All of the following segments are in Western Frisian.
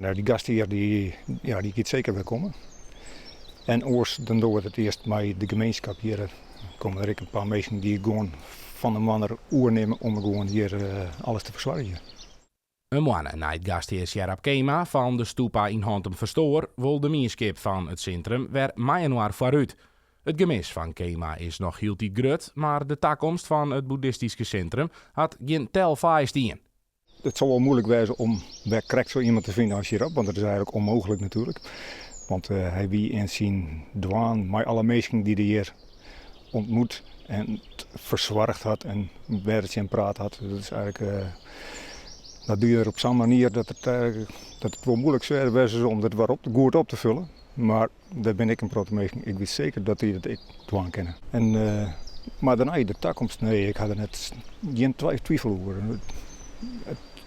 Nou, dy gasthear dy, ja, dy giet seker wer komme. En oars dan dogge we it earst mei de gemeenskap hjir. Komme der ek in pear minsken dy't gewoan fan de moanne oernimme om gewoan hjir alles te fersoargjen. In moanne nei't gasthear Sherab Kema fan de Stupa yn Hantum ferstoar, wol de mienskip fan it sintrum wer mei-inoar foarút. It gemis fan Kema is noch hieltyd grut, mar de takomst fan it boeddhistyske sintrum hat gjin tel faai stien. It sil wol muoilik wêze om wer krekt sa iemand te finen as Sherab, want dat is eigenlik ûnmooglik natuerlik. Want hy wie yn syn dwaan mei alle minsken dy't er hjir ûntmoet en fersoarge hat en wêr't er tsjin praat hat. Dat is eigenlik, dat die er op sa'n manier dat it wol muoilik wêze om dat wer goed op te foljen. Mar dêr binne ek in protte minsken, ik wit seker dat dy dat ek dwaan kinne. En, mar dêrnei, de takomst, nee, ik ha der net gjin twifel oer.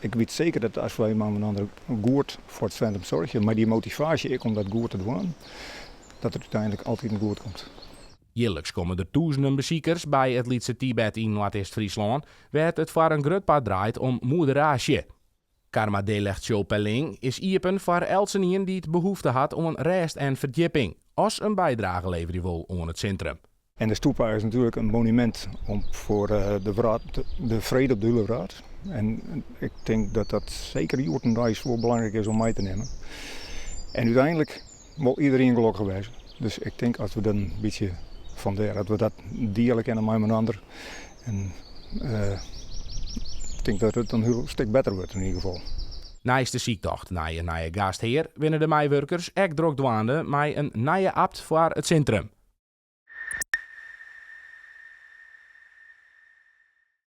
Ik wit seker dat as wy mei inoar goed foar it sintrum soargje, mei dy motivaasje ek om dat goed te dwaan, dat it úteinlik altyd goed komt. Jierliks komme der tûzenen besikers by it Lytse Tibet yn Noardeast-Fryslân, wêr't it foar in grut part draait om moederaasje. Karma Deleg Choephel Ling is iepen foar eltsenien dy't behoefte hat oan rêst en ferdjipping, as in bydrage leverje wol oan it sintrum. En de stupa is natuerlik in monumint om foar de wrâld, de frede op de hiele wrâld. En ik tink dat dat seker hjoed-en-deis wol belangryk is om mei te nimmen. En úteinlik wol iderien gelokkich wêze. Dus ik tink as we dan in bytsje fan dêr, dat we dat diele kinne mei inoar. En ik tink dat it in hiel stik better wurdt yn ieder gefal. Neist de syktocht nei in nije gasthear binne de meiwurkers ek drok dwaande mei in nije abt foar it sintrum.